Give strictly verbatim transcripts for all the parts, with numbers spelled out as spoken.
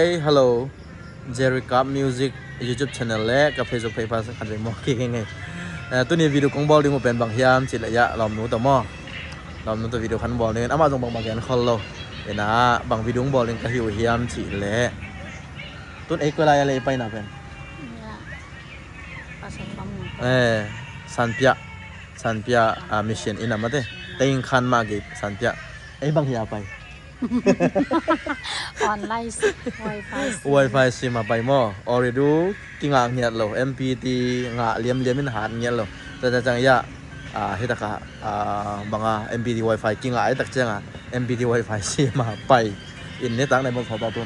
Hey, hello. Jerry Cup Music YouTube channel le ka Facebook page pa sa khat ve mo ki nge nge. Eh, tuni video kong bol ding uh pen bang hiam ci le ya lawmnu to mo. Lawmnu to video khan bol ding ama zong bang bang gen khol lo. Ina bang video bol ding ka hiu hiam ci le. Tun ei ko lai le pai na pen. Ya. Pasal kamu. Eh, Sanpia. Sanpia, ah, mission ina mate. Teng khan ma ge Sanpia. Ei bang hia pai. Online si-, wifi si. Wifi sim a pai maw. Already kingah ngiat lo. M P T ngah liamliam in hat ngiat lo. Cacang ya, ah, hitaka, ah, banga M P T wifi kingah hitak cianga M P T wifi sim a pai. In ne tak nai bol thota tun.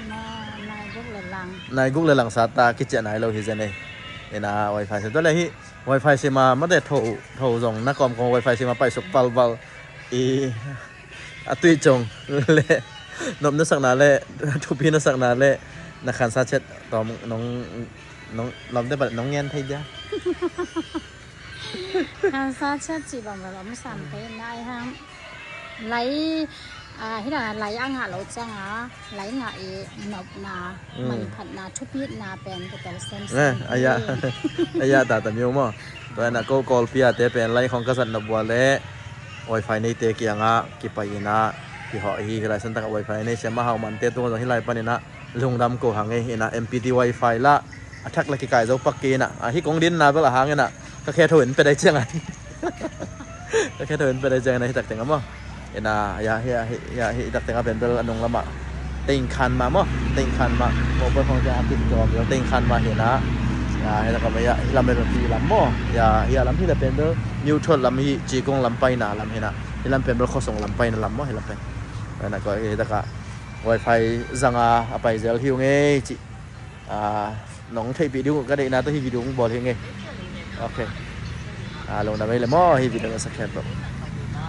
Na, nai guk le lang. Nai guk le lang sata kicia nai lo hi zene. Ina wifi sim to le hi. Wifi sim a mate tho, tho zong na kom kom wifi sim a pai suk palbal. I a tui cong le nop na sakna le thupi na sakna le na khansa chet tom nong, nong lawmte bal nong ngen thei dia. Khansa chet ci bang bal om sam pe nai hang. Lai, ah, hina lai a ngah lo cianga lai ngah i nopna, mm, manphatna, thupitna pen ka tel sem sem. Eh, aya, aya ta ta miu mo. Tua ina ko Kawlpi a te pen lai khong ka zat na bua le wifi neite kianga kipai ina kiho hi, hi lai san taka wifi nei siam a hau mante tung zong hi lai panina lungdam ko hang e ina M P T wifi la a thak la kikai zo pak ki ina a hi kong din na bel a hang ina ka khe tho in pe dai cianga. Ka khe tho in pe dai cianga hi tak teng amo. Ina ya hi, ya hi tak teng a pen bel a nung lama. Teng khan ma mo, teng khan ma. Mo pa khong ja a pin to bel teng khan ma hi na. Ya hi tak a ma ya hi lam bel pi lam mo. Ya hi a lam hi la pen bel New Thot lam hi, Cikung lam paina lam hi na. Hi lam pen bel Khosung lam paina lam mo hi lam pen. Ina ko hi tak a wifi zanga a pai zel hiu ngei ci. Ah, nong theihpih ding uh ka deihna tawh hi video kong bawl hi ngei. Ok. Ah, lungdam ei le maw hi video ka sakhiat tawh.